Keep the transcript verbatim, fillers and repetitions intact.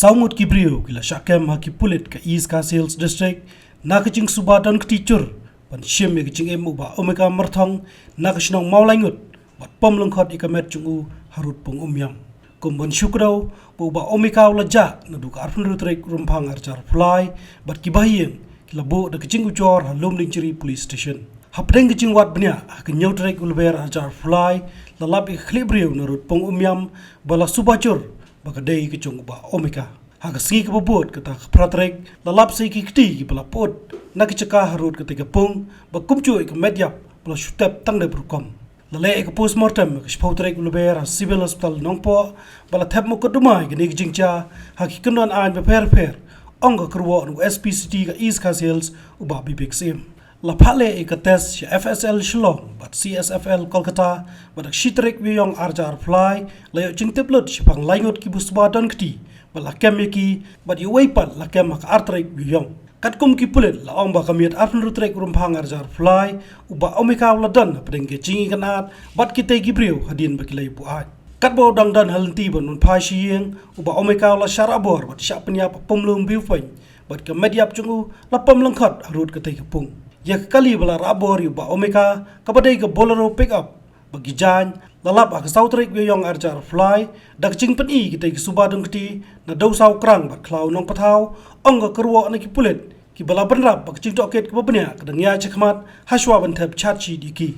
Saw ngut ki briew ki la shah kem ha ki pulit ka East Khasi Hills District na ka jingsuba don kti chur ban shim ïa ka jingim u Bah Omika Myrthong na ka shnong Mawlaingut bad pom lyngkhot ïa ka met jong u harud pung Umiam. Kum ban shu kdew ba u Bah Omika u la jah naduh ka arphew hynriew tarik Rymphang arhajar arphew lai bad ki bahaïing ki la buh da ka jingujor ha Lumdiengjri Police Station. Hapdeng ka jingwad bniah ha ka hynñiew tarik u Lber arhajar arphew lai la lap ïa ka khlieh briew narud pung Umiam ba la suba chur ba ka dei ka jong u Bah Omika. Ha ka sngi kaba bud kata ka phra tarik la lap sa ïa ki kti kiba la put na ka jaka harud katei ka pung ba kumjuh ïa ka met ïap ba la shu tep tang dep rukom. La leh ïa ka postmortem ha ka shiphew tarik u Lber ha Civil Hospital Nongpoh ba la thep mukotduma ïa kane ka jingjia ha ki kyndon aiñ bapher bapher, ong ka kyrwoh na u S P City ka East Khasi Hills u Bah Bibik Syiem. La phah leh ïa ka test sha F S L Shillong bad C S F L Kolkata bad ha ka shi tarik Ïewïong arhajar arphew lai la ïoh jingtip lut shaphang lai ngut kiba suba don kti bad la kem ïa ki bad ïa uwei pat la kem ha ka ar tarik Ïewïong. Katkum ki pulit la ong ba ka miet arphew hynriew tarik Rymphang arhajar arphew lai u Bah Omika u la don hapdeng ka jingïakynad bad kitei ki briew hadien ba ki la ïabuh aiñ. Katba u dang don ha lynti ban wan phai sha ïing, u Bah Omika u la shah rah bor bad shah pynïap ha Pumlung Viewpoint bad ka met ïap jong u la pom lyngkhot harud katei ka pung. Ïa ka kali ba la rah bor ïa u Bah Omika kaba dei ka Bolero pickup ba ki jaiñ la lap ha ka saw tarik Ïewïong arhajar arphew lai da ka jingpyni kitei ki suba don kti na Dewsaw Krang bad Khlaw Nongpathaw, ong ka kyrwoh na ki pulit kiba la bynrap ba ka jingtohkit kaba bniah ka dang ïaid shakhmat hashwa ban thep charge sheet ïa ki.